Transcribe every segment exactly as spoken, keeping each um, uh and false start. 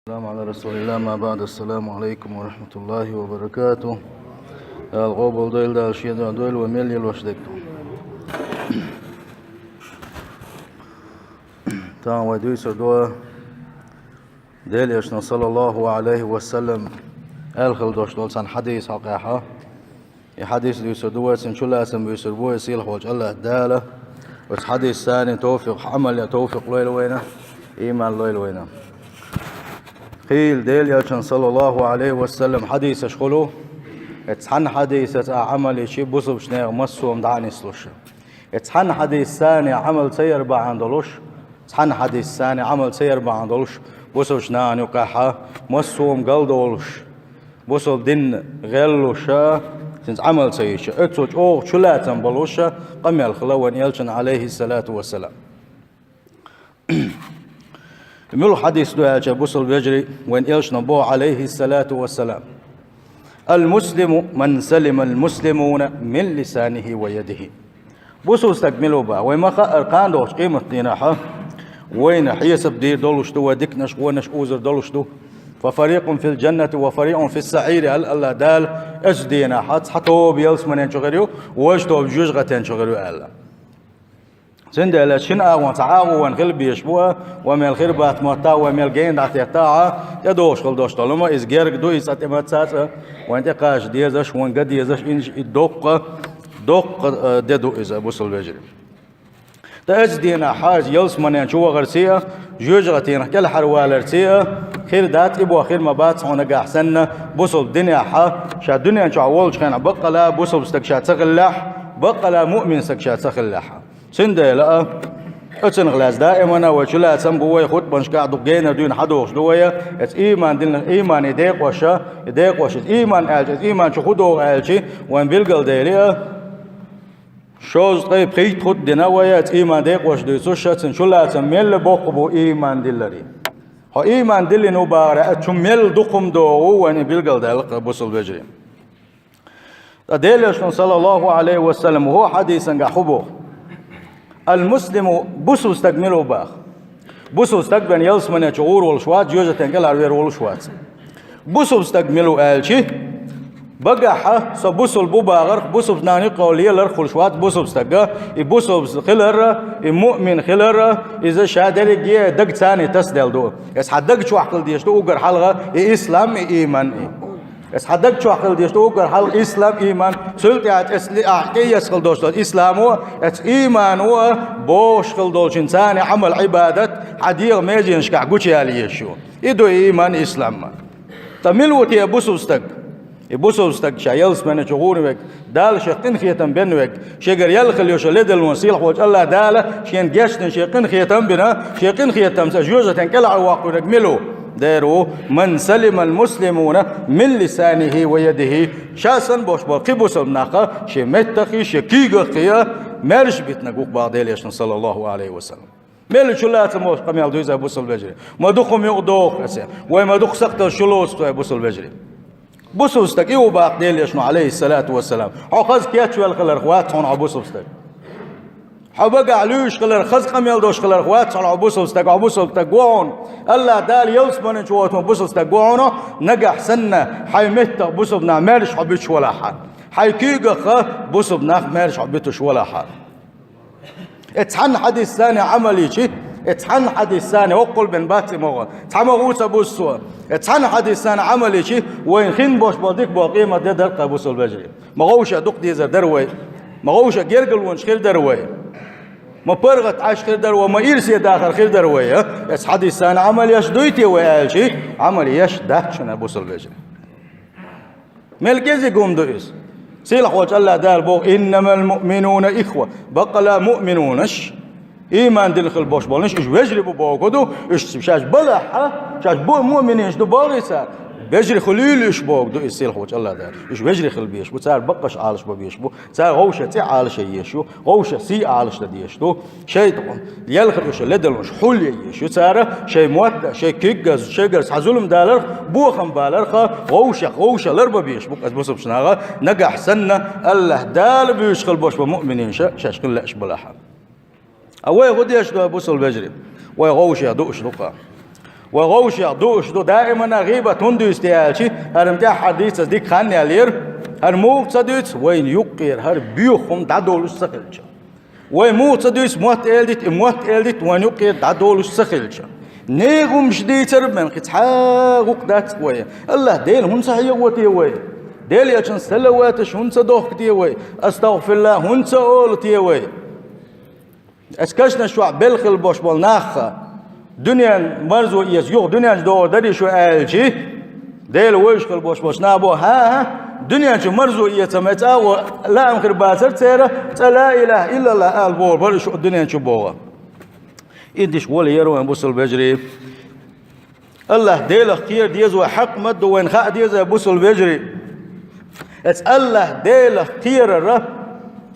السلام على رسول الله، أما بعد. السلام عليكم ورحمة الله وبركاته. Дала къобал дойла, Дала шен дуьхьа дойла, вай мел лелош дерг. Тахана вай дуьйцур ду Делан Элчано, саллаллаху Ӏалайхи ва саллам, аьлла хилла долуш долу цхьана хьадисан хьокъехь. И хьадис дуьйцур ду вай, цуьнан чулацам буьйцур бу вай, сийлахь волчу АллахӀ Дала оцу хьадисана товфикъ, Ӏамал ян товфикъ лойла вайна, иман лойла вайна. Хийла Делан Элчанан, саллаллаху Ӏалайхи ва саллам, хьадисаш хуьлу, и цхьана хьадисаца ахь Ӏамал йича, бусулбачу нехан массо а дӀа а нислуш. И цхьана хьадисана Ӏамал ца яр бахьана долуш, цхьана хьадисана Ӏамал ца яр бахьана долуш, бусулбачу нахана юкъахь массо а галдолуш, бусулба дин гӀеллуш, цуьнца Ӏамал ца йича, оццул чӀогӀа чулацам болуш къамел хилла вайн Элчанан, Ӏалайхиссалату вассалам. Муьлха хьадис ду аьлча, бусулба вежарий, вайн Элчано боху, Ӏалайхиссалату вассалам: «المسلم من سلم المسلمون من لسانه ويده». Бусулба стаг мила ву боху? Вай ма хаьара, кхана догӀучу къематдийнахь вайна хьесап дийр долуш ду, вай диканаш, вонаш узур долуш ду. «ففريق في الجنة وفريق في السعير», аьлла АллахӀ Дала, оцу дийнахь цхьа тоба ялсаманен чу хир ю, важа тоба жоьжахатен чу хир ю аьлла. Цундела шина агӀон цхьа агӀо вайна хила безаш бу, вай мел хир бац моттахь, вай мел гена дӀатеттахь а, тӀедогӀуш хила долуш долу хӀума, иза герга ду, иза цкъа тӀе ма ца цкъа, вайна тӀекхача дезаш, вайна ган дезаш, инша и доккха, доккха, э, де ду иза, бусулба вежарий. Ткъа оцу дийнахь хьажа ялсаманен чу вахарций а, жоьжахатийнах кӀелхьарваларций а, хир дац, и боху хир ма бац хьуна нагахь санна, бусулба динехь, ша дуьнен чохь волчу хенахь баккъала бусулба стаг ша ца хиллехь, баккъала муъмин стаг ша ца хиллехь. Цундела а, оцунах лаьцна даимана вай чулацам бу, вай хутбанашкахь дукха генара дуьйна хьадохуш ду вай, эцу ийман динах, иймане декъоша, и декъоша, иза ийман аьлча, иза ийман чу хӀун догӀу аьлча, вайн билгалдели а, шовзткъе пхийтта хутба дина вай, эцу ийман декъоша дуьйцуш, цуьнан чулацам мелла боккха бу ийман дилларе. Хьо ийман диллина ву бахара, эцу чу мелла дукха хӀума догӀу, вайна билгалдаьлла, бусулба вежарий. Ткъа Делан Элчано, саллаллаху Ӏалайхи ва саллам, хӀокху хьадисангахь хӀун боху? Ал-муслиму, бусулба стаг мила ву боху? Бусулба стаг бен ялсамане чу гӀур волуш вац, жоьжахатен кӀелхьарвер волуш вац. Бусулба стаг мила ву аьлча, багахь со бусулба ву бахарх, бусулба нахана юккъехула леларх хуьлуш вац бусулба стаг, и бусулба хилар, и муъмин хилар, иза ша дерриге а дагца тасаделла ду. Иза хьан даг чохь хила дезаш ду уггар хьалха и ислам, и ийман, и. Иза хьан даг чохь хила дезаш ду уггар хьалха ислам, ийман, цул тӀаьхьа тӀе сли-, ахь тӀеэцна хила долуш долу исламо, эцу иймано бохуш хила долчун царна Ӏамал-Ӏибадат хьан дегӀан меженашкахь гучуяла езаш ю. И ду и ийман, ислам. Ткъа мила ву те бусулба стаг? И бусулба стаг ша ялсамане чу гӀур верг, Дала шех къинхетам бен верг, шегара ял хила йолуш ледарлонаш сийлахь волчу АллахӀ Дала шена гечдина, шен къинхетам бина, шен къинхетамца жоьжахатен кӀелхьарвоккхур верг мила ву? Дера ву: «Ман салимал муслимуна мин лисанихи ва ядихи». Ша санна болуш болу кхин бусулба нах шен меттаххий, шен куьйгаххий маьрша битинарг ву-кх боху Делан Элчано, саллаллаху Ӏалайхи ва саллам. Мелла чулацам болуш къамел ду иза, бусулба вежарий. Ма дукха хӀума юкъа догӀу аса. Вай ма дукха сакхталш шу лоцу вай, бусулба вежарий. Бусулба стаг и ву боху Делан Элчано, Ӏалайхиссалату вассалам. Хьо хаза кечвелла хиларх вац хьуна хьо бусулба стаг. Хьо багахь луьйш хиларх, хаза къамел долуш хиларх вац хьуна хьо бусулба стаг, хьо бусулба стаг ву хьуна. АллахӀ Дала ялсаманин чу воцу бусулба стаг ву хьуна, нагахь санна хьайн меттах бусулба нах маьрша хьо буьтуш валахь. Хьайн куьйгахха бусулба нах маьрша хьо буьтуш валахь. И цхьана хьадисана Ӏамал йичи, и цхьана хьадисана, воккхул бен бац и могӀа, цхьа могӀа ву ца бузу цо. И цхьана хьадисана Ӏамал йичи, вайн хин бош болу дика болу къемат де дара-кх, бусулба вежарий. Ма гӀовша дукха дезар дара вай. Ма гӀовша гергарлонаш хир дара вай. Ма паргӀат Ӏаш хир дара вай, ма ирсе дахар хир дара вай, а? Эцу хьадисана Ӏамал еш дуй те вай аьлчи, Ӏамал еш дац шуна, бусулба вежарий. Мел кӀезиг хӀума ду иза. Сийлахь волчу АллахӀ Дала боху: «Иннамал муъминуна ихва». Баккъала муъминунаш, ийман дина хила бош болнаш, уьш вежарий бу боху ду, уьш шаьш балахь, шаьш бу муъминаш ду боху иза. Вежарий хуьлийла уьш боху ду иза, сийлахь волчу АллахӀ Дала. Уьш вежарий хила безаш бу, цара баккъаш Ӏалаш бан безаш бу, цара гӀовша цӀе Ӏалаш ян езаш ю, гӀовша сий Ӏалаш дан дезаш ду. ШайтӀа, ялхара уьш ледарлонаш хьулъян езаш ю цара, шайн мотт а, шайн куьг а, шайгара цхьа зулам даларх, бохам баларх, гӀовшах, гӀовша ларбан безаш бу-кх иза бусулбачу наха, нагахь санна АллахӀ Дала буьйцуш хила бош бан муъминаш шаьш хила лаьаш балахь. А вай хӀун деш ду, бусулба вежарий? Вай гӀовшех дууш ду-кх. Вай вовшех дууш ду, даимана гӀийбат хӀунда дуьйцу те аьлча, хӀара-м тӀаьххьара дийцаза дика хан яьллера, хӀара муха ца дуьйцу, вайна юккъера хӀара боьха хӀума дӀадолуш ца хилча. Вай муха ца дуьйцу, мотт эладита, и мотт эладита вайна юккъера дӀадолуш ца хилча. НегӀумаш дийцар бен кхин цхьа гӀуллакх дац вай. АллахӀ Дела хӀунда ца хьехаво те вай? Делан элчан салаваташ хӀунда ца дохку те вай? АстагӀфируллахӀ хӀунда ца олу те вай? Аса кашнаш чохь белла хила бош болу нахха, дуьнен марзо эца, юха дуьнен чу догӀур дарий шу аьлчи, Дела вевзаш хила бош болчу наха боху: «ХӀан-хӀа, дуьнен чу марзо эца, меца агӀо лаам хир бацара церан, цкъа ла илаха иллаллахӀ ала бохур бара шу дуьнен чу», – боху. И диш вола яра вайн бусул вежарий. АллахӀ Делах кхера деза вай, хьакъ ма ду вайна хаа деза, бусул вежарий. Эцу АллахӀ Делах кхерара,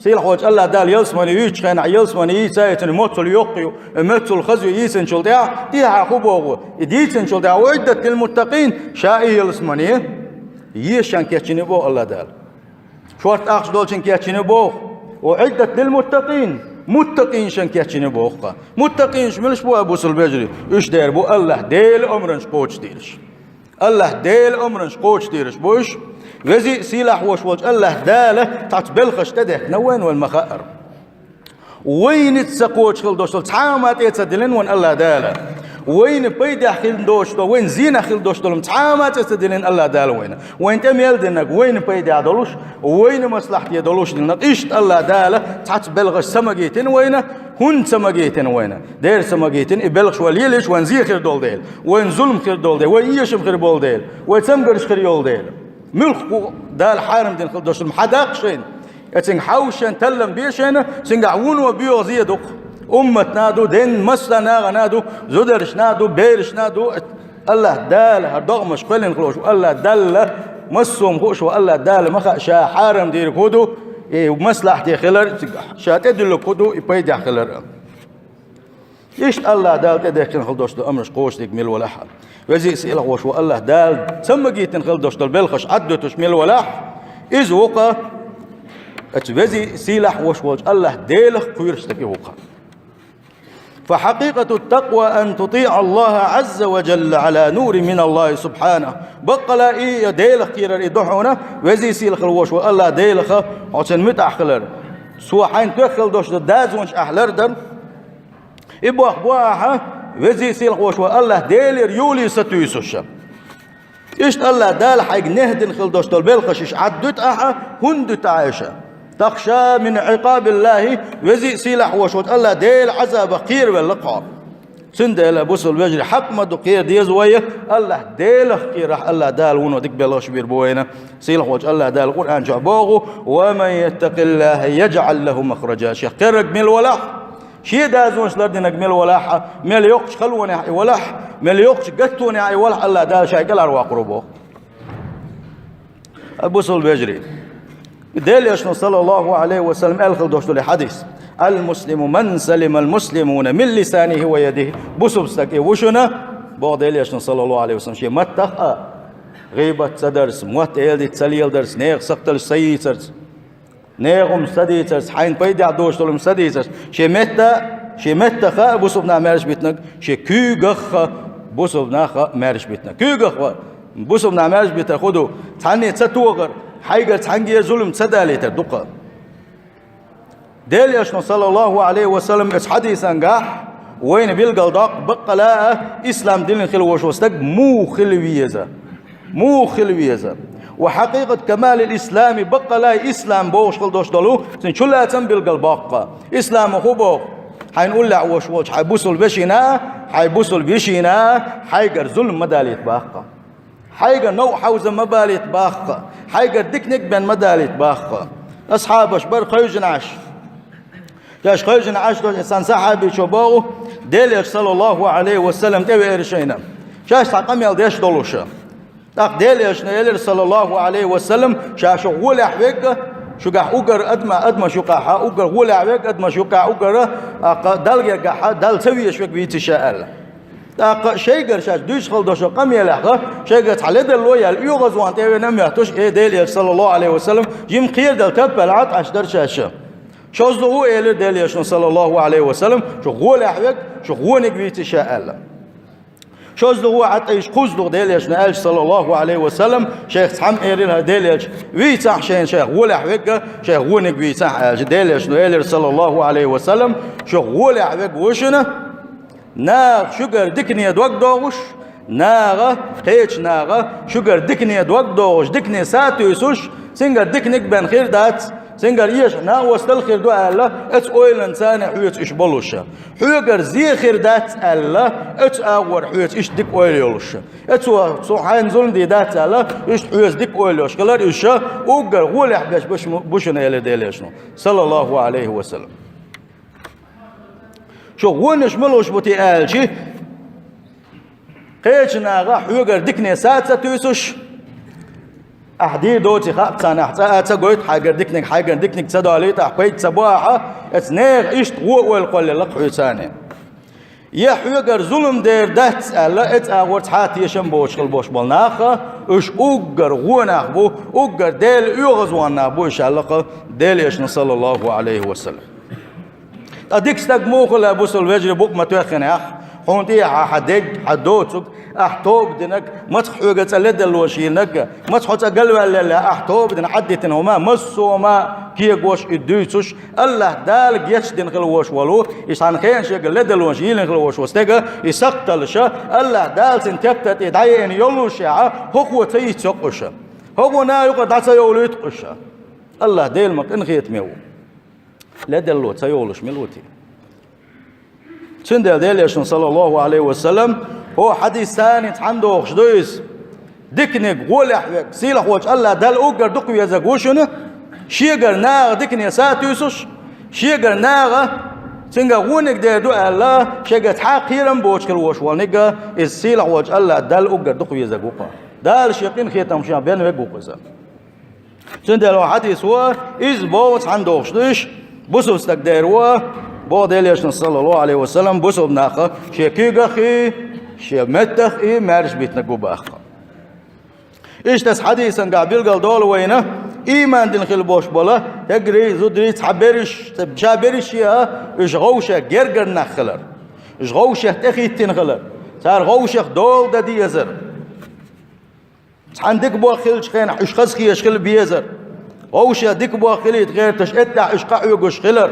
сийлахь волчу АллахӀ Дала ялсамане юьйцучу хенахь, ялсамане йийца а йийцина, моццул йоккха ю, моццул хаза ю йийцинчул тӀаьхьа, тӀехьа хӀун боху? И дийцинчул тӀаьхьа, «Уиддат лил муттакъин», ша и ялсамане ешан кечйина боху АллахӀ Дала. Шорта ахча долчун кечйина боху. «Уиддат лил муттакъин», муттакъинашан кечйина боху-кха. Муттакъинаш милаш бу, бусул вежарий? Уьш дер бу АллахӀ Делан омранаш кхочушдийраш. АллахӀ Делан омранаш кхочушдийраш бу уьш. Везий, сийлахь волуш волчу АллахӀ Дала цхьацца белхаш тӀедехкина вайна, вайна ма хаъара. Вайна ца кхочуш хила долуш долу цхьа а хӀума тӀе ца диллина вайна АллахӀ Дала. Вайна пайдехь хила доцуш долу, вайна зенах хила доцуш долу цхьа а хӀума тӀе ца диллина АллахӀ Дала вайна. Вайна тӀе мел динарг вайна пайдехь долуш, вайна маслахьте долуш динарг. Иштта АллахӀ Дала цхьацца белхаш ца магийтина вайна, хӀунда ца магийтина вайна? Дера ца магийтина, и белхаш вай лелийча, вайна зе хир долу дела, вайна зулам хир долу дела, вайна эшам хир болу дела, вай цамгарш хир йолу дела. Муьлхха ву Дала хьарам дина хила долуш долу хӀума хьадаккха шайна? Я цуьнга хьовса шен таллам бе шайна, цуьнгахь вуно боьха зе ду-кх. Умматна а ду, ден массанхьа нахана а ду, зударшна а ду, берашна а ду. АллахӀ Дала хӀара догӀмаш кхоьллина хилла волуш ву АллахӀ Далла, массо а хӀума хууш ву АллахӀ Дала, ма хаьа, ша хьарам дийриг хӀун ду, и маслахьте хилар, ша тӀедуьллург хӀун ду, и пайдехь хилар. Иштта АллахӀ Дала тӀедехкина хила долуш долу омраш кхочушдийриг мила валахь а, везий, сийлахь волуш ву АллахӀ Дала ца магийтина хила долуш долу белхаш Ӏаддуьтуш мила валахь, иза ву-кха, оцу везий, сийлахь волуш волчу АллахӀ Делах кхоьруш стаг и ву-кха. فحقيقة التقوى أن تطيع الله عز وجل على نور من الله سبحانه. Баккъала и, я Делах кхерар и ду хьуна, везий, сийлахь волуш ву АллахӀ Делах хьо цунна муьтӀахь хилар. Цо хьайна тоьхна хила долуш долу дозанаш ахь лардар. И боху бу ахьа, везий, сийлахь волуш ву АллахӀ Делера юлий сатуьйсуш. Иштта АллахӀ Дала хьайга нехь дина хила долуш долу белхаш иштта Ӏаддуьту ахьа, хӀунда дуьту ахьа иштта? تخشى من عقاب الله, везий, сийлахь волуш волчу АллахӀ Делан Ӏазабах кхеравелла-кх хьо. Цундела, бусул вежарий, хьакъ ма ду кхера деза вай, АллахӀ Делах кхерахь, АллахӀ Дала вуно дика белхаш бийр бу вайна. Сийлахь волчу АллахӀ Дала Къуръан чохь боху: ومن يتق الله يجعل له مخرجا. Шех кхерарг мила валахь, шен дозанаш лардинарг мила валахь, мел йоккхачу халонехь и валахь, мел йоккхачу гаттонехь и валахь, АллахӀ Дала шайна кӀелхьарваккхур ву боху. Ай, бусул вежарий. Делан Элчано, саллаллаху Ӏалайхи ва саллам, аьлла хила долуш долу хьадис: المسلم من سلم المسلمون من لسانه ويده. Бусулба стаг и ву шуна, боху Делан Элчано, саллаллаху Ӏалайхи ва саллам, шен маттах а, гӀийбат ца дарца, мотт эладита ца леладарца, нехан сакхталш ца йийцарца, нехан хӀума ца дийцарца, хьайна пайдехь долуш долу хӀума ца дийцарца, шен метта, шен меттаха а бусулба нах маьрша битинарг, шен куьйгахха бусулба нах а маьрша битинарг. Куьйгахха бусулба нах маьрша битар хӀун ду? Цхьанне ца тохар, хьайгара цхьаьнгге зулам ца далийтар ду-кха. Делан Элчано, саллаллаху Ӏалайхи ва саллам, оцу хьадисангахь вайна билгалдоккху баккъала а ислам динан хила волуш волу стаг муха хила веза. Муха хила веза. وحقيقة كمال الإسلام, баккъала а ислам бохуш хила долуш долу, цуьнан чулацам билгалбоккху-кха. Ислам хӀун боху? Хьайна уллехь волуш волчу хьайн бусулба вешина а, хьайн бусулба йишина а хьайгара зулам ма далийта боху-кха. Хьайгара новкъа хьовзам ма балийта боху-кха. Хьайгара диканиг бен ма далийта боху-кха. Асхьабаш бара хевшина Ӏаш. Шаьш хевшина Ӏаш долчу цхьана сахьабичо боху, Делан Элча, саллаллаху Ӏалайхи ва саллам, тӀевеара шайна. Шаьш цхьа къамел деш долуша. ТӀаккха Делан Элчано элира, саллаллаху Ӏалайхи ва саллам, ша шу гӀолехь верг а, шуьгахь уггар адма-, адамаш юкъахь а, уггар гӀолехь верг а, адамаш юкъахь уггар а, тӀаккха Далла гергахь а, Далла ца везаш верг вийци ша аьлла. ТӀаккха шайгара шаьш дуьйцуш хила долчу къамелехь а, шайгара цхьа ледарло а яьлла, оьгӀазвахана тӀевеана моьттуш, э, Делан Элча, саллаллаху Ӏалайхи ва саллам, жимма кхерадала таппалахь Ӏаш дара шаьш. ШозлагӀа элира Делан Элчано, саллаллаху Ӏалайхи ва саллам, шу гӀолехь верг, шу гӀониг вийци ша аьлла. ШозлагӀа, хӀаьта иштта кхозлагӀа Делан Элчано аьлча, саллаллахӀу Ӏалайхи ва саллам, шайх цхьамма элира хӀара Делан Элча: «Вийцахь шайна шайх гӀолехь верг, шайх вониг вийцахь», аьлча, Делан Элчано элира, саллаллахӀу Ӏалайхи ва саллам: «Шух гӀолехь верг ва шуна, наха шуьгара дикане дог догӀуш, наха, кхечу наха шуьгара дикане дог догӀуш, дикане сатуьйсуш, цуьнгара диканиг бен хир дац, цуьнгара эшахь накъостал хир ду», аьлла, оцу ойланца хьоьца уьш болуш. «Хьоьгара зе хир дац», аьлла, оцу агӀора хьоьца иштта дика ойла йолуш. Оцо цо хьайна зулам дийр дац аьлла, иштта хьоьца дика ойла йолуш хилар уьш, уггар гӀолехь берш бу шу-, бу шуна, элира Делан Элчано, саллаллахӀу Ӏалайхи ва саллам. Шух вонаш мила луш бу те аьлча, кхечу наха хьоьгара дикане са а ца туьйсуш, ахь дийр доций хаьа царна, ахь цкъа а ца гойту хьайгара диканиг, хьайгара диканиг ца долуьйту, ахь пайда ца бо ахьа, оцу нехан иштта вон ойла кхоллаелла-кх хьоьца. Я хьоьгара зулам дер дац аьлла, оцу агӀор цхьа а тешам боцуш хила болуш болу нах, уьш уггар гӀо нах бу, уггар Делан оьгӀазвахна нах бу уьш аьлла-кх Делан Элчано, саллаллахӀу Ӏалайхи ва саллам. Ткъа дика стаг муха хила, бусалба вежарий, букъ ма тоьххинехь, хьуна тӀехьа хьан дег, хьан доцург, ахь тоба динарг, маца хьоьга цкъа ледарлонаш йинарг, маца хьо цкъа галваьллале, ахь тоба дина, Ӏаддитина хӀума, массо а хӀума кегош и дуьйцуш, АллахӀ Дала гечдина хила волуш волу, и цхьана хенахь шега ледарлонаш йийлина хила волуш волу стеган и сакхталлаша, АллахӀ Дала цуьнан кепта тӀе дӀаеана йоллушехь, хӀокхо ца йицйо-кх уьш. ХӀокхо наха юкъара дӀа ца йовлуьйту-кх уьш. АллахӀ Дела ма къинхетаме ву. Ледарло ца йолуш мила ву те? Цундела Делан Элчано, саллаллахӀу Ӏалайхи ва саллам, хӀокху хьадисца цхьаьна дохуш ду иза. Диканиг, гӀолехь верг, сийлахьволчу АллахӀ Далла уггар дукха везарг ву шуна, шегара наха дикане са а туьйсуш, шегара наха цуьнгара вониг дер ду аьлла, шега цхьа а кхерам боцуш хила волуш волниг, иза сийлахьволчу АллахӀ Далла уггар дукха везарг ву-кх. Дала Шен къинхетам шен бен верг ву-кх иза. Цундела хӀокху хьадисо иза боху цхьаьна дохуш ду уьш, бусалба стаг дер ву, боху Делан Элчано, саллаллахӀу Ӏалайхи ва саллам, бусалба нах шен куьйгаххий, шен меттаххий маьрша битинарг ву боху. Иштта оцу хьадисангахь билгал долу вайна, ийман дина хила болуш болу стегарий, зударий, цхьаберш, ша берш а, уьш вовшех гергара нах хилар. Уьш вовшех тӀехӀиттина хилар. Цара вовшех дола дан дезар. Цхьаьна дика боху хиллачу хенахь уьш хазахеташ хила безар. Вовшех дика боху хилийта гӀерташ, эттехь уьш къахьоьгуш хилар.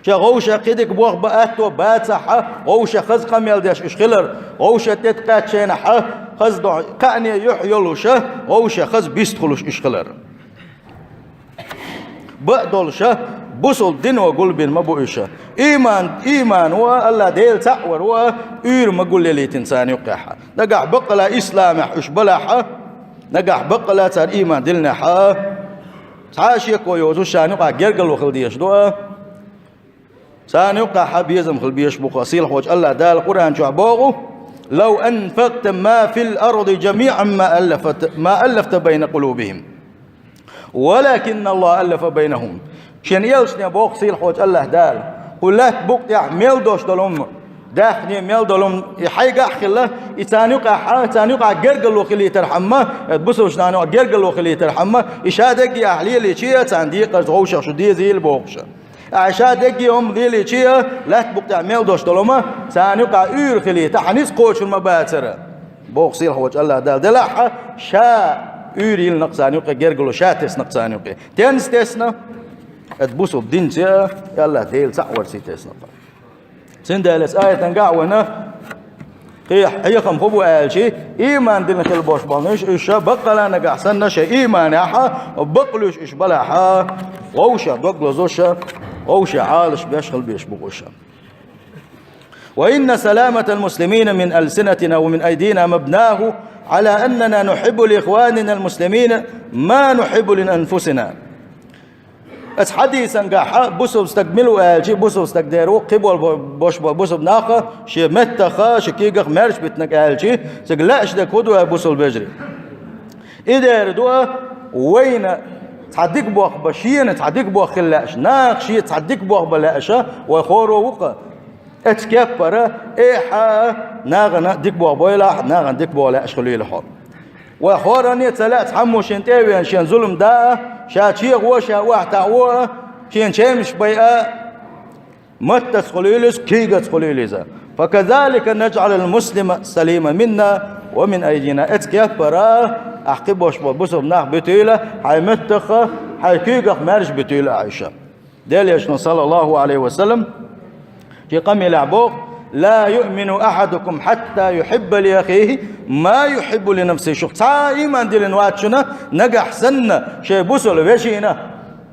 Ша вовшех кхин дика боху бан атто бацахь а, вовшех хаза къамел деш уьш хилар. Вовшех тӀе тӀекхаьчча хенахь а, хаза дохьо кхаъне юьхь йолуша, вовшех хаза бист хуьлуш уьш хилар. Бакъ долуша, бусалба дино гулбина ма бу уьш. Ийман, иймано а, АллахӀ Дела цхьаъ варо а, уьйр ма гулъелийтина царна юккъехь. Нагахь баккъала исламехь уьш балахь а, нагахь баккъала цара ийман диллинехь а, цхьа а шеко йоцуш царна юкъахь гергарло хила дезаш ду а, царна юккъехь а безам хила безаш бу-кх. Сийлахьволчу АллахӀ Дала Къуръан чохь боху: «لو أنفقت ما في الأرض جميعا ما ألفت، ما ألفت بين قلوبهم». «ولكن الله ألف بينهم». Шен элчане боху сийлахьволчу АллахӀ Дала: «Кху лаьтта букъа тӀехь мел долуш долу хӀума, даьхни мел долу хӀума, и хьайгахь а хилла, и царна юкъахь а, царна юкъахь гергарло хилийтархьама, бусалбачу нахана юкъахь гергарло хилийтархьама, и ша дерриге ахь лелийча а, царна декъаза вовшех шу дезийла бохуша. Ахь ша дерриге хӀума лелийча а, лаьтта букъа тӀехь мел долуш долу хӀума, царна юкъахь уьйр хилийта, хьан ницкъ кхочур ма бацара», боху сийлахьволчу АллахӀ Дала. Делахь а, ша уьйр йиллина-кх царна юккъе, гергарло ша тесна-кх царна юккъе. Тенца тесна? Аса бусалба динца а, АллахӀ Дела цхьаъ варца тесна-кх. Цундела оцу аятангахь а вайна кхин хьехам хӀун бу аьлча, ийман дина хила болуш болу уьш, уьш баккъала нагахь санна шайн ийманехь а бакълуьйш уьш балахь а, вовшех дог лозуш а, вовшех Ӏалаш беш хила безаш бу уьш. «وإن سلامة المسلمين من ألسنتنا ومن أيدينا مبناه على أننا نحب لإخواننا المسلمين ما نحب لأنفسنا». Оцу хьадисангахь а бусалба стаг мила ву аьлча, бусалба стаг дер ву кхин болу бо-, бош бо-, бусалба нах а, шен меттах а, шен куьйгах а маьрша битинарг аьлча, цига лаьаш дерг хӀун ду, ай бусалба вежарий? И дер ду а, вайна цхьа дика боху бан, шена цхьа дика боху хила лаьаш, наха шеца цхьа дика боху бан лаьаш а, вай хӀора ву-кх. Оцу кеппара, эхьа а, нахана дика боху бойла ахь, нахана дика боху лаьаш хуьлийла хьо. Вай хӀоранна а ца лаьа цхьаммо шена тӀе а веана, шена зулам дан а, ша чегӀо а, ша охьатаӀо а, шена чемаш байа а, маттаца хуьлийла иза, куьйгаца хуьлийла иза. فكذلك نجعل المسلم السليم منا ومن أيدينا. Эцу кеппара ахь кхибош болу бусалба нах буьтийла, хьайн меттах, хьайн куьйгах маьрша буьтийла ахь уьш. Делан Элчано, саллаллаху Ӏалайхи ва саллам, шен къамелехь боху: «لا يؤمن أحدكم حتى يحب لأخيه ما يحب لنفسه». Шух цхьа а ийман диллина вац шуна, нагахь санна шайн бусалба вешина,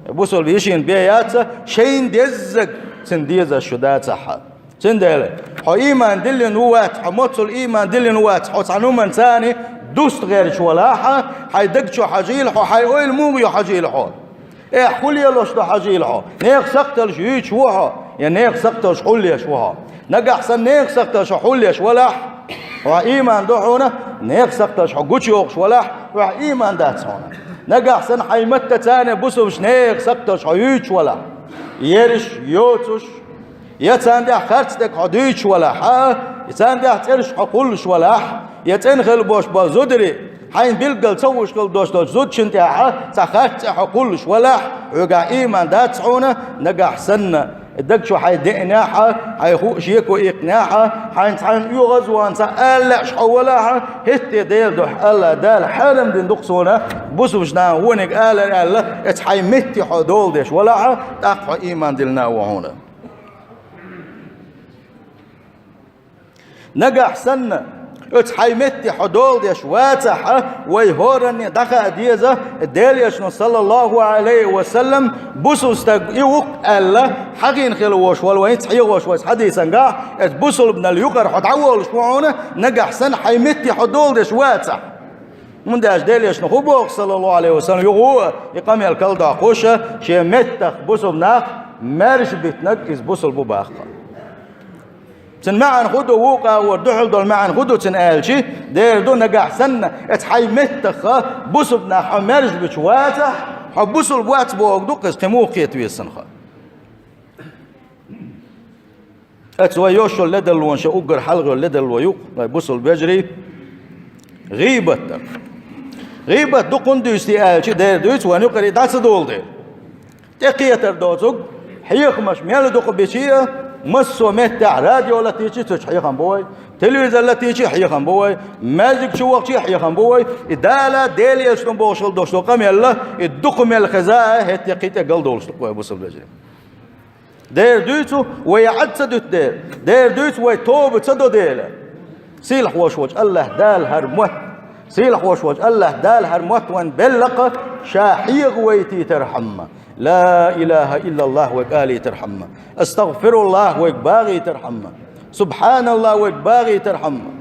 бусалба йишина бен яц, шайна деззаг цуьнан дезаш шу дацахь. Цундела хьо ийман диллина ву вац, хьо моццул ийман диллина ву вац, хьо цхьана хӀуманна царна дуста гӀерташ валахь, хьайн даг чу хьажийла хьо, хьайн ойла муха ю хьажийла хьо. Эхь, хӀун лелош ду хьажийла хьо? Нехан сакхталш юьйцуш ву хьо, я нехан сакхталш хьулъеш ву хьо? Нагахь санна нехан сакхталш хьо хьулъеш валахь, хьо ийман ду хьуна, нехан сакхталш хьо гучуйохуш валахь, хьо ийман дац хьуна. Нагахь санна хьайн матта царна бусалбаш нехан сакхталш хьо юьйцуш валахь, ерш, йоцуш, я царна тӀехь харц дерг хьо дуьйцуш валахь, я царна тӀехь цӀераш хьо кхуллуш валахь, я цӀена хила бош болу зударий, хьайна билггал ца хууш хила дош долчу зудчун тӀехь цхьа харц цӀе хьо кхуллуш валахь, хьоьгахь ийман дац хьуна, нагахь санна, даг чу хьайн деънехь, хьайн хуу шеко иккхинехь, хьайна цхьаьна оьгӀазвахана цхьа ала лаьаш хьо валахь, хӀетте Делан дуьхьа Алла Дала хьарам дина ду-кх суна, бусалбаш нахана вониг алар аьлла, эцу хьайн метте хьо дола деш валахь, тӀаккха хьо ийман диллина а ву хьуна. Нагахь санна, оцу хьайн метте хьо дола деш вацахь, вай хӀоранне дӀахаа деза, Делан Элчано, саллаллаху Ӏалайхи ва саллам, бусалба стаг и ву-кх аьлла, хьахийна хила вош волу вайн цхьа хьоьгуш вайца хьадийсангахь, эцу бусалбанал юкъара хьо дӀаволуш ву хьуна, нагахь санна хьайн метте хьо дола деш вацахь. ХӀунда аьлча Делан Элчано хӀун боху, саллаллаху Ӏалайхи ва саллам, юха а и къамел калдоккхуш, шен меттах бусалба нах маьрша битинарг иза бусалба ву боху. Цуьнан маьӀна хӀун ду, вукху агӀор дуьхьал долу маьӀна хӀун ду цуьнан аьлча, дера ду, нагахь санна, эцу хьайн меттах бусалба нах хьо маьрша буьтуш вацахь, хьо бусалба вац бохург ду-кх иза, кхин муха кхета веза сан хьо. Оцу вай йош йолу ледарлонаш, уггар хьалха йолу ледарло ю-кх, вай бусалба вежарий, гӀийбат дар. ГӀийбат дукха хӀунда дуьйцу те аьлча, дера дуьйцу, вайн юкъара и дӀа ца долу дела. ТӀекхетар доцург, хьехамаш мел дукха бича а, массо а меттехь радио латийча а цу чу хьехам бу вай, телевизор латийча а хьехам бу вай, маьждиг чу вахча а хьехам бу вай, и Дала, Делан Элчано бохуш хила дош долу къамел а, и дукха мел хеза а, хӀетте кхин тӀе галдолуш ду-кх вай бусалба вежарий. Дера дуьйцу, вай Ӏад ца дуьту дела. Дера дуьйцу, вай тоба ца до дела. Сийлахь волуш волчу АллахӀ Дала хӀара мотт, сийлахь волуш волчу АллахӀ Дала хӀара мотт вайн белла-кх, ша хьехавайтийтархьама, ла илаха иллаллахӀ вайга алийтархьама, астагӀфируллахӀ вайга багӀийтархьама, субхьаналлахӀ вайга багӀийтархьама.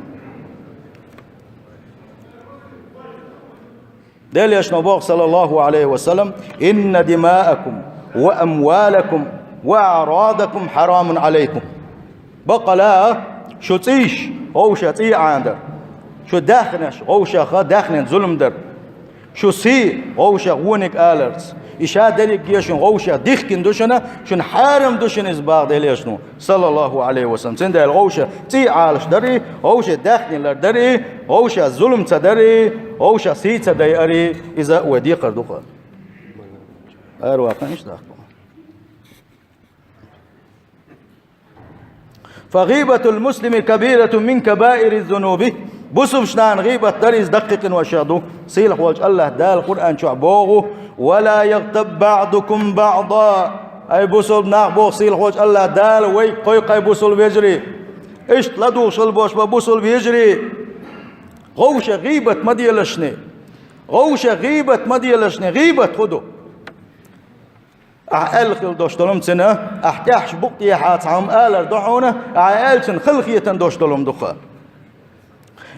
Делан Элчано боху, саллаллаху Ӏалайхи ва саллам: «Инна димаакум ва амвалакум ва аърадакум хьарамун Ӏалайкум». Баккъала а, шу цӀийш, вовшех цӀий Ӏанадар, шу даьхнаш, вовшех даьхнина зулам дар, шу сий, вовшех вониг аларца, и ша дерриге шуна вовшех дихкина ду шуна, шуна хьарам ду шуна иза боху Делан Элчано, саллаллаху Ӏалайхи ва саллам. Цундела вовшех цӀий Ӏалаш дарий, вовшех даьхни лар дарий, вовшех зулам ца дарий, вовшех сий ца дайарий, иза вай декхар ду-кх. Ара ваккхина иштта даккха. «Фа гӀийбатул муслими кабиратун мин кабаириз-зунуби». Бусалбачу нахана гӀийбат дар иза даккхий къиношех ду. Сийлахь волчу АллахӀ Дала Къуръан чохь боху: «Ва ла ягътаб баъдукум баъда». Ай бусалба нах, боху сийлахь волчу АллахӀ Дала, вайга кхойкху, ай бусалба вежарий. Иштта ладугӀуш хила бош бан бусалба вежарий. Вовшех гӀийбат ма делашний. Вовшех гӀийбат ма делашний. ГӀийбат хӀун ду? Ахь аьлла хила дош долу-м цуьнан, ахь тӀехьаш букъ тӀехьа цхьа хӀума алар ду хьуна, ахь аьлла цуьнан хала хетан дош долу-м ду-кх.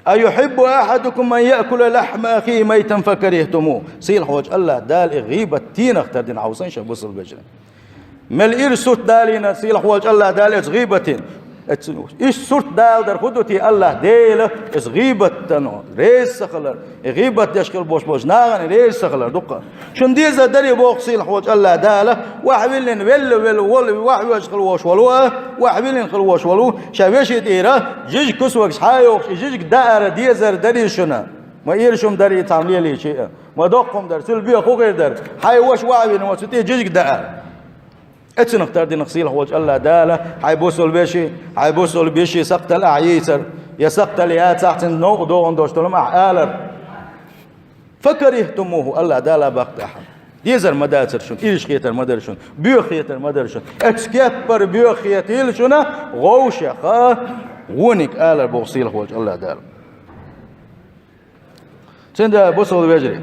«Аюхьиббу ахьадукум ан яъкула лахьма ахихи майтан факарихтумух». Сийлахь волчу АллахӀ Дала и гӀийбат тенах тардина хьовсийша, бусалба вежарий. Мел ира сурт далийна сийлахь волчу АллахӀ Дала оцу гӀийбатина. Оцу иштта сурт далар хӀун ду те, АллахӀ Дела, иза гӀийбатана реза ца хилар, и гӀийбат деш хила бош болчу нахана реза ца хилар ду-кх. Шуна дезар дарий, боху сийлахь волчу АллахӀ Дала, ваьхьа виллина велла, велла, волу, ваьхьа воьжна хила вош волу а, ваьхьа виллина хила вош волу, шайн вешин тӀера жижиг кусогаш схьа а йохуш, и жижиг даар дезар дарий шуна. Ма ира шуна дарий цхьамма лелийча а. Ма доккха хӀума дара, цуьнан бен хӀун хир дара? Хьайн ваша ваьхьа вина ван цу тӀе жижиг даар. Эцунах тардинах сийлахь волчу АллахӀ Дала, хьайн бусулба вешин, хьайн бусулба йишин сакхтал ахь йийцар, я сакхтал яцахь цуьнан новкъа догӀун долуш долу ахь алар. «Факарихтумуху», АллахӀ Дала баккха тӀехь. Дезар ма дацара шуна, ирча хетар ма дара шуна, боьха хетар ма дара шуна. Эцу кеппара боьха хетийла шуна, гӀовшех вониг алар боху сийлахь волчу АллахӀ Дала. Цундела, бусулба вежарий,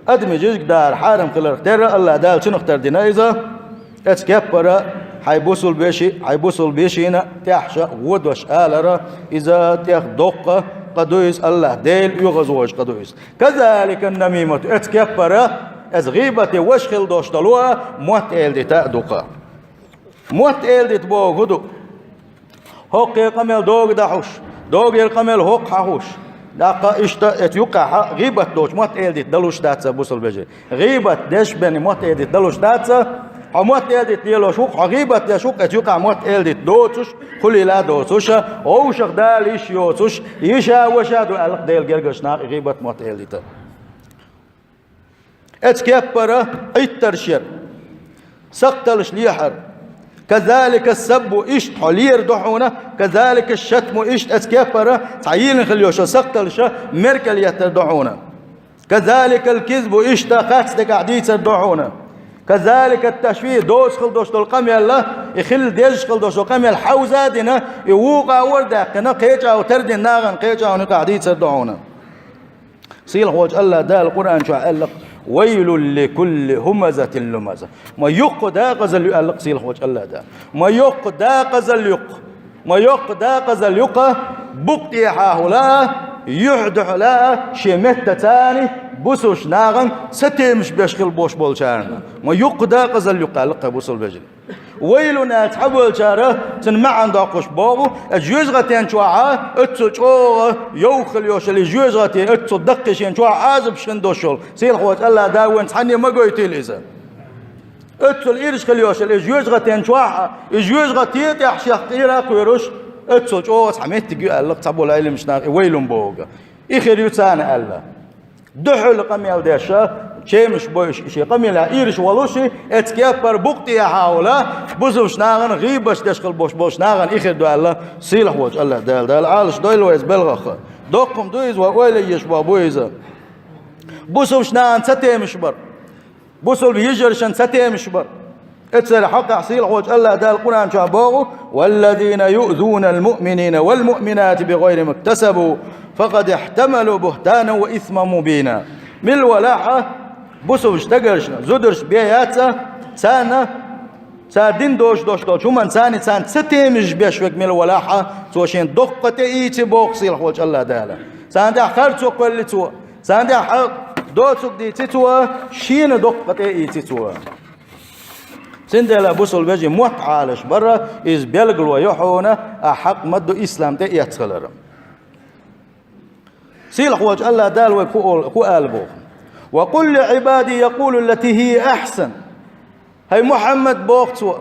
адамийн жижиг дара хьарам хиларх терра АллахӀ Дала цунах тардина иза, эцу кеппара хьайн бусулба вешин, хьайн бусулба йишина тӀехь ша вон дош алара, иза тӀех доккха къа ду иза, АллахӀ Делан оьгӀазвахарш къа ду иза. «Казаликан-намимату», эцу кеппара, эцу гӀийбате ваша хила дош долу а, мотт эладита а ду-кх. Мотт эладита боху хӀун ду? ХӀокхе къамел дога дахьуш, догера къамел хӀокху хьахуш. ТӀаккха иштта эцу юккъехь гӀийбат доцуш мотт эладита далуш дац бусулба вежарий. ГӀийбат деш бен мотт эладита далуш дац. Хьо мотт эладита лелош ву-кх, хьо гӀийбат деш ву-кх, эцу юккъехь мотт эладита доцуш, хуьлийла а доцуш, гӀовшах Дала йиш йоцуш, йиша а ваша а ду аьлла-кх Делан гергарчу наха и гӀийбат мотт эладита. Эцу кеппара Ӏиттарш яр, сакхталлаш лехьар. «Казалика саббу», иштта хьо лер ду хьуна, «казалика шатму», иштта эцу кеппара цхьа йийна хила йолуш сакхталлаша меркал еттар ду хьуна. «Казаликал кизбу», иштта харц декъахь дийцар ду хьуна. «Казалика ташвих», доцу хила дош долу къамел, и хила дезаш хила дош долу къамел хьовза а дина, и вукъа а вара даьккхина, кхечӀагӀо тардина нахана кхечӀагӀо никъахь дийцар ду хьуна. Сийлахь волчу АллахӀ Дала Къуръан чохь аьлла-кх: «Вайлул ликулли хӀумазатин лумаза». Ма йоккха дакъазалла ю аьлла-кх сийлахь волчу АллахӀ Дала. Ма йоккха дакъазалла ю-кх. Ма йоккха дакъазалла ю-кх, букъ тӀехьа хӀума лаа, юьхь дуьхьа лаа, шен меттан царна бусулбачу нахана сатемаш беш хила бош болчарна. Ма йоккха дакъазалла ю-кх аьлла-кх бусулба вежарий. «Вайлун» аьлла цхьаболчара цуьнан маьӀна доккхуш боху, оцу жоьжахатин чохь а, оццул чӀогӀа йовха хила йолуш йолу жоьжахати, оццул даккхий шен чохь а Ӏазапаш хин долуш йолу. Сийлахь волчу АллахӀ Дала вайна цхьанне ма гойтийла иза. Оццул ирча хила йолуш йолу и жоьжахатин чохь а, и жоьжахати тӀехь шех къера а кхоьруш, оццул чӀогӀа цхьа меттиг ю аьлла цхьаболу Ӏеламнаха и «вайлун» бохург. И хир ю царна аьлла. Дуьхьал къамел деш, чемаш бойуш, и шен къамелехь ирча волуш, эцу кеппара букъ тӀехьа хӀума лаа, бусулбачу нахана гӀийбаташ деш хила бош болчу нахана и хир ду аьлла, сийлахь волчу АллахӀ Дала. Дала Ӏалашдойла вай иза белхах. Доккха хӀума ду иза, вай ойла еш боху бу иза. Бусулбачу нахана сатемаш бар. Бусулба йижаршна сатемаш бар. Эццара хьокъехь сийлахь волчу АллахӀ Дала Къуръан чохь боху: «Валлазина юъзунал муъминина вал муъминати бигайри мактасабу, факъад ихтамалу бухтанан ва исман мубина». Мила валахь а, бусулба стагаршна, зударшна бен яц а, царна, цара дина доцуш долуш долчу хӀуманна царна, царна сатемаш беш верг мила валахь а, цо шен доккха тӀе ийци боху сийлахь волчу АллахӀ Дала. Царна тӀехь харцо кхоьлли цо. Царна тӀехь хьан доцург дийци цо, шена доккха тӀе а ийци цо. Цундела бусулба вежарий, мотт Ӏалаш бара, иза билгало ю хьуна, ахь хьакъ ма-дду ислам тӀе эцна хилар. Сийлахь волчу АллахӀ Дала вайга хӀу олу, хӀу ала боху: «Ва къул ли Ӏибади якъулу ллати хӀия ахьсан». ХӀай Мухьаммад, боху цо,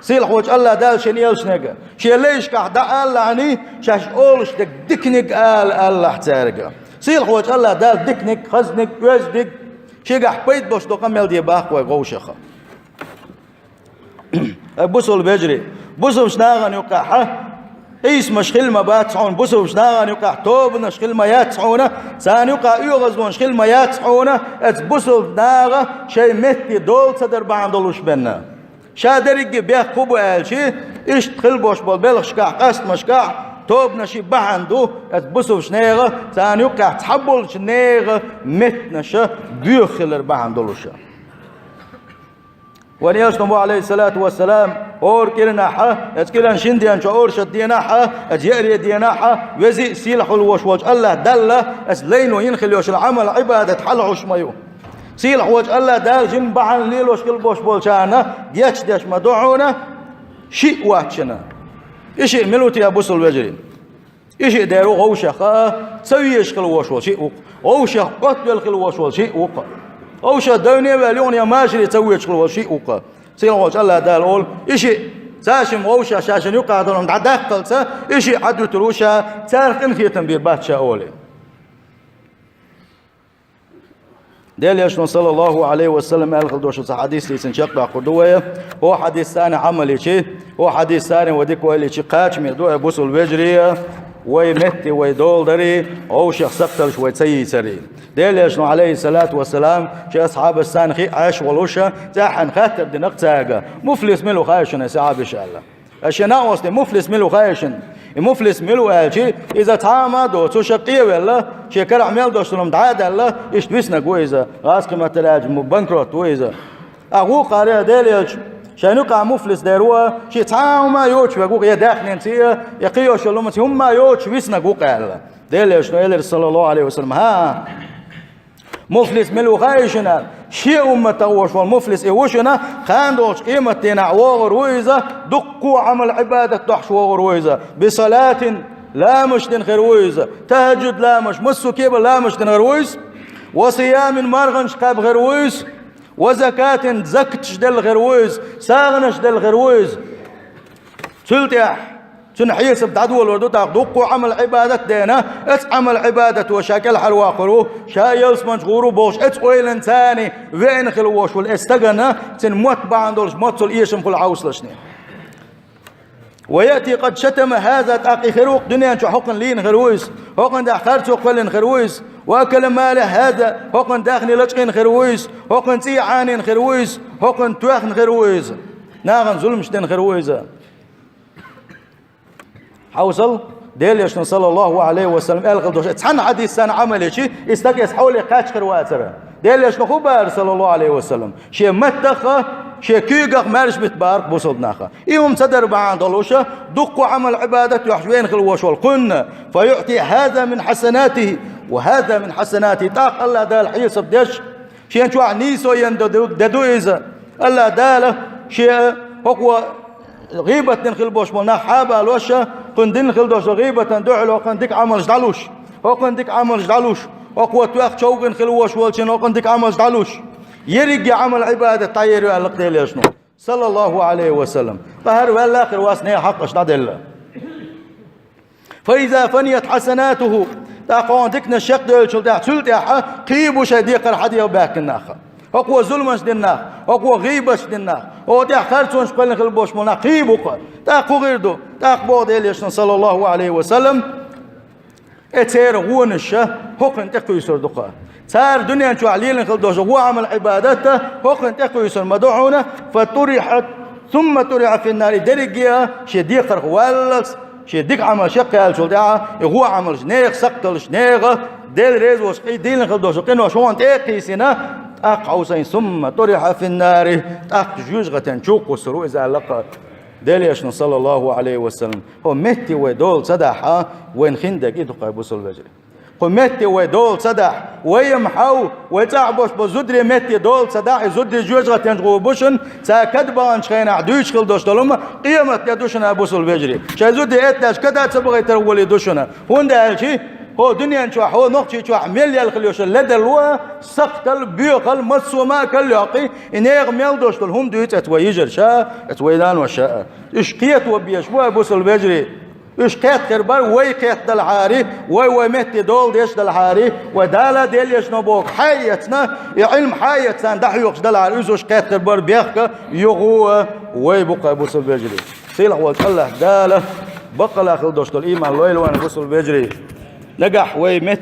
сийлахь волчу АллахӀ Дала шен элчанега, шен лайшкахь дӀаалалахьаний, шаьш олуш дерг диканиг ала, алалахь цаьрга. Сийлахь волчу АллахӀ Дала диканиг, хазниг, оьздиг, шегахь пайда болуш долу къамел де боху вай гӀовшаха. Ай, бусулба вежарий, бусулбачу нахана юккъехь хьан Ӏийсамаш хила ма бац хьуна, бусулбачу нахана юккъехь тобанаш хила ма яц хьуна, царна юккъехь оьгӀазлонаш хила ма яц хьуна, эцу бусулба наха шайн метте дола ца дар бахьана долуш бен. Ша дерриге бехк хӀун бу аьлча, иштта хила бош болу белхашкахь, къастамашкахь, тобанаш бахьана ду, эцу бусулбачу нехан, царна юккъехь цхьаболчу нехан меттанаш боьха хилар бахьана долуш. Вайн элчано боху, Ӏалайхиссалату вассалам, хӀора кӀиранахь, эцу кӀиран шина ден чохь, оршот денахь, эцу еарин денахь, везий а, сийлахь волуш волчу АллахӀ Далла, эцу лайно йина хила йолуш йолу Ӏамал, Ӏибадат хьалахьуш ма ю. Сийлахь волчу АллахӀ Дала жин бахьана лелош хила бош болчарна гечдеш ма ду хьуна, шиъ воцчунна. И шиъ мила ву те, бусулба вежарий? И шиъ дер ву гӀовшах а ца везаш хила вош волу шиъ ву-кх. ГӀовшах Ӏоттавелла хила вош волу шиъ ву-кх. ГӀовшах девне а ваьлла, юхана машаре ца воьдуш хила волу шиъ ву-кх. Сийлахь волчу АллахӀ Дала олу: и шиъ, ша шимма гӀовшах, ша шина юккъехь долу хӀума дӀадаккхалца, и шиъ хьадуьтур ву ша, царах къинхетам бийр бац ша, олий. Делан Элчано, саллаллаху Ӏалайхи ва саллам, аьлла хила долча цхьа хьадис дийцина чекхдаккхар ду вай. ХӀо хьадис царна Ӏамал йича, хӀо хьадис царна вай дика вайл йича, кхачаме ду вай, бусалба вежарий, вай метте вай дола дари, вӀашагӀ сакхталаш вай ца йийцари. Делан Элчано, Ӏалайхи ссалату вассалам, ший асхьабашца хи Ӏеш волуша, цӀаьххьана хаттар дина-кх цаьрга: «Муфлис мила ву хаьий шуна, асхьабаш?» — аьлла. Аш шен накъостий, муфлис мила ву хаьий шуна? И муфлис мила ву аьлча, иза цхьа хӀума а доцуш, кхевелла, шен карахь мел долуш долу хӀума дӀа а даьлла, иштта виснарг ву иза. ГӀазкхий маттара аьлча, м-, банкрот ву иза. ТӀаккха вукхара, Делан Элча, шайна юкъахь муфлис дер ву, шен цхьа хӀума а йоцуш верг ву-кх, я даьхнинца а, я кхин йолчу хӀуманца, хӀумма а йоцуш виснарг ву-кх аьлла. Делан Элчано элира, саллаллаху Ӏалайхи ва саллам: «ХӀан, муфлис мила ву хаьий шуна?» Шен умматах волуш волу муфлис и ву шуна, кхана долчу къематдийнахь вогӀур ву иза, дуккха а Ӏамал-Ӏибадат дохьуш вогӀур ву иза. «Би салатин», ламазаш дина хир ву иза. ТахӀажжуд ламазаш, массо а кепара ламазаш дина хир ву иза. «Ва сиямин», марханаш кхаьбна хир ву иза. «Ва закатин», закаташ делла хир ву иза, сагӀанаш делла хир ву иза. Цул тӀаьхьа цуьнан хьесап дӀадолор ду тӀаккха дуккха а Ӏамал-Ӏибадат дена, оцу Ӏамал-Ӏибадато ша кӀелхьарвоккхур ву, ша ялсаманчу гӀур ву бохуш, оцу ойланца веана хила волуш волу оцу стагана, цуьнан мотт бахьана долуш, моццул эшам хуьлу хьовсалашна. «Ва яъти къад шатама хӀаза», тӀаккха и хир ву-кх дуьнен чохь хӀокхунна лийна хир ву иза, хӀокхунна тӀехь харцо кхоьллина хир ву иза, «ва акала мала хӀаза», хӀокхунна даьхни лачкъийна хир ву иза, хӀокхунна цӀий Ӏанийна хир ву иза, хӀокхунна тоьхна хир ву иза, нахана зуламаш дина хир ву иза. Хьовсал, Делан Элчано, саллаллаху Ӏалайхи ва саллам, аьлла хила долуш, цхьана хьадисана Ӏамал йича, и стаг оцу хьоле кхаьчна хир вацара. Делан Элчано хӀун бара, саллаллаху Ӏалайхи ва саллам? Шен маттах а, шен куьйгах а маьрша митта бара-кх бусалба нах. И хӀума ца дар бахьана долуша, дуккха а Ӏамал-Ӏибадат дохьуш веана хила волуш волу кхунна: «Фа юъти хӀаза мин хьасанатихӀи ва хӀаза мин хьасанатихӀи». ТӀаккха АллахӀ Дала хьесап деш, шен чохь нийсо йина де ду, де ду иза. АллахӀ Дала шен хӀокхо гӀийбат дина хила болуш болу нах хьабалоша, кхунна дина хила долуш гӀийбатана дуьхьал хӀокхунна дика Ӏамалш дӀалуш, хӀокхунна дика Ӏамалш дӀалуш, хӀокхо тоьхна човгӀина хила волуш волчунна хӀокхунна дика Ӏамалш дӀалуш, ерриге а Ӏамал-Ӏибадат дӀаерзо аьлла-кх Делан Элчано, саллаллаху Ӏалайхи ва саллам. Къахьар ваьлла а хир вац, нехан хьакъаш дӀаделла. «Фа иза фаният хьасанатухӀу», тӀаккха хьуна диканаш чекхдевллачул тӀаьхьа, цул тӀаьхьа кхин бу шайн декхар хьадеха баьхкина нах. ХӀокхо зуламаш дина нах, хӀокхо гӀийбаташ дина нах, хӀокху тӀехь харцонаш кхоьллина хила болуш болу нах кхин бу-кх. ТӀаккха хӀун хир ду? ТӀаккха боху Делан Элчано, саллаллаху Ӏалайхи ва саллам, э, церан гӀонаша хӀокхунна тӀекхуьйсур ду-кх. Цара дуьнен чохь лелийна хила долуш гӀо, Ӏамал-Ӏибадат а хӀокхунна тӀекхуьйсур ма ду хьуна, «фа турихьат, сумма турихьа финнари», дерриге а шен декхарх валлалц, шен дика Ӏамалш яккхаьллачул тӀаьхьа, и гӀо Ӏамалш нехан сакхталлаш, нехан Дела реза волуш къий дийна хила долуш къинош хьуна тӀе а кхийсина, тӀаккха хьовсийна, «сумма турихьа финнари», тӀаккха жоьжахатин чу кхуссур ву иза аьлла-кх Делан Элчано, саллаллаху Ӏалайхи ва саллам. ХӀо метте вай дола ца дахь, вайна хиндерг и ду-кх, бусалба вежарий. Кху метте вай дола ца дахь, вай-м хьов, вай цӀахь болуш болу зударий метте дола ца дахь, и зударий жоьжахатин чу гӀур бу шуна, цара кад баханчу хенахь дуьйцуш хила долуш долу хӀума къематде ду шуна, бусалба вежарий. Шайн зударий эттачу када ца бахийтар волий ду шуна. ХӀунда аьлча хӀо дуьнен чохь, хӀо нохчий чохь мел яьлла хила йолуш йолу ледарло а, сакхтал, боьхал, массо а ма а карлайоккхий, и нехан мел долуш долу хӀума дуьйцу эцу вай йижарша а, эцу вай наноша а. Уьш кхето безаш бу, бусалба вежарий. Уьш кхетта хир бара вай кхетта делахьара, вай вай метте дола деш делахьара, вай Дала а Делан Элчано бохург хьаэцна, и Ӏилма хьаэцна дӀахьоькхуш делахьара, уьш кхетта хир бара бехк а, юха а вай бу-кх, бусалба вежарий. Сийлахь волчу АллахӀ Дала баккъалла хила долуш долу ийман лойла вайна, бусалба вежарий. Нагахь вай метте